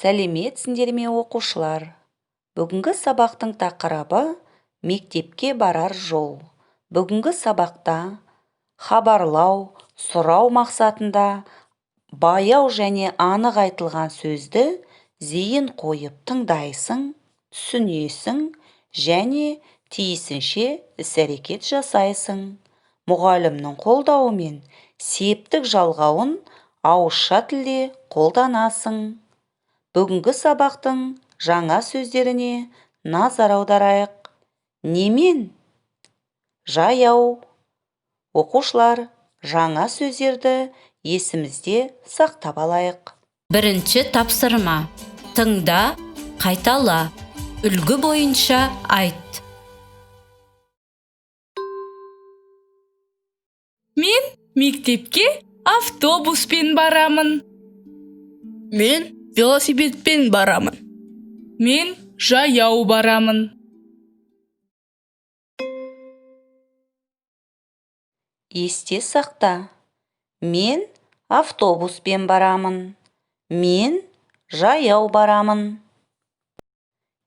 Сәлеметсіңдер ме, оқушылар! Бүгінгі сабақтың тақырыбы – мектепке барар жол. Бүгінгі сабақта хабарлау, сұрау мақсатында баяу және анық айтылған сөзді зейін қойып тыңдайсың, түсінесің және тиісінше іс-әрекет жасайсың. Мұғалімнің қолдауымен септік жалғауын ауызша тілде қолданасың. Бүгінгі сабақтың жаңа сөздеріне назар аударайық. Немен? Жаяу. Оқушылар, жаңа сөздерді есімізде сақтап алайық. Бірінші тапсырма. Тыңда, қайтала. Үлгі бойынша айт. Мен мектепке автобуспен барамын. Мен велосипедпен барамын. Мен жаяу барамын. Есте сақта: мен автобуспен барамын, мен жаяу барамын.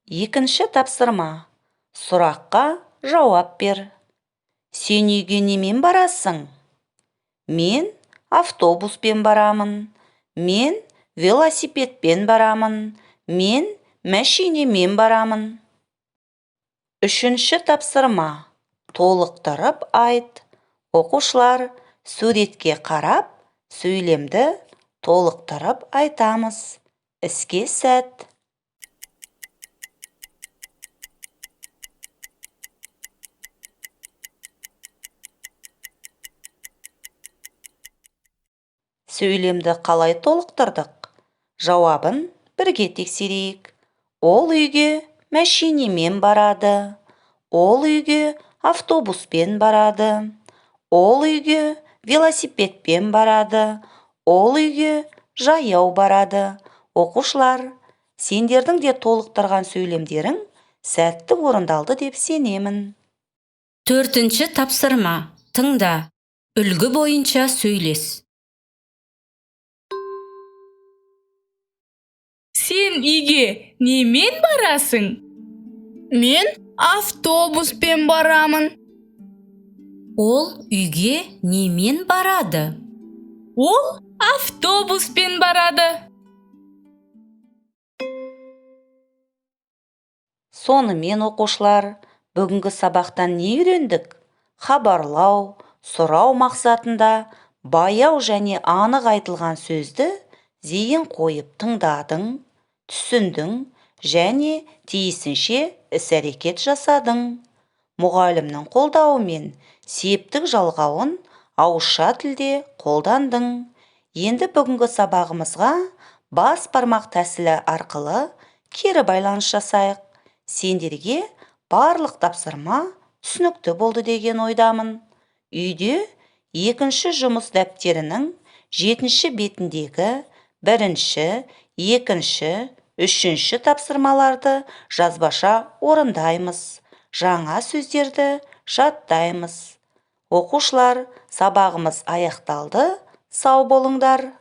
Екінші тапсырма. Сұраққа жауап бер. Сен үйге немен барасың? Мен автобуспен барамын, мен велосипедпен барамын, мен мәшинемен барамын. Үшінші тапсырма. Толықтырып айт. Оқушылар, суретке қарап, сөйлемді толықтырып айтамыз. Іске сәт! Сөйлемді қалай толықтырдық? Жауабын бірге тексерейік. Ол үйге мәшинемен барады, ол үйге автобуспен барады, ол үйге велосипедпен барады, ол үйге жаяу барады. Оқушылар, сендердің де толықтырған сөйлемдерің сәтті орындалды деп сенемін. Төртінші тапсырма. Тыңда. Үлгі бойынша сөйлес. Сен үйге немен барасың? Мен автобуспен барамын. Ол үйге немен барады? Ол автобуспен барады. Сонымен, оқушылар, бүгінгі сабақтан не үйрендік? Хабарлау, сұрау мақсатында баяу және анық айтылған сөзді зейін қойып тыңдадың, түсіндің және тиісінше іс-әрекет жасадың. Мұғалімнің қолдауымен септік жалғауын ауызша тілде қолдандың. Енді бүгінгі сабағымызға бас бармақ тәсілі арқылы кері байланыс жасайық. Сендерге барлық тапсырма түсінікті болды деген ойдамын. Үйде екінші жұмыс дәптерінің жетінші бетіндегі бірінші, екінші, үшінші тапсырмаларды жазбаша орындаймыз, жаңа сөздерді жаттаймыз. Оқушылар, сабағымыз аяқталды. Сау болыңдар!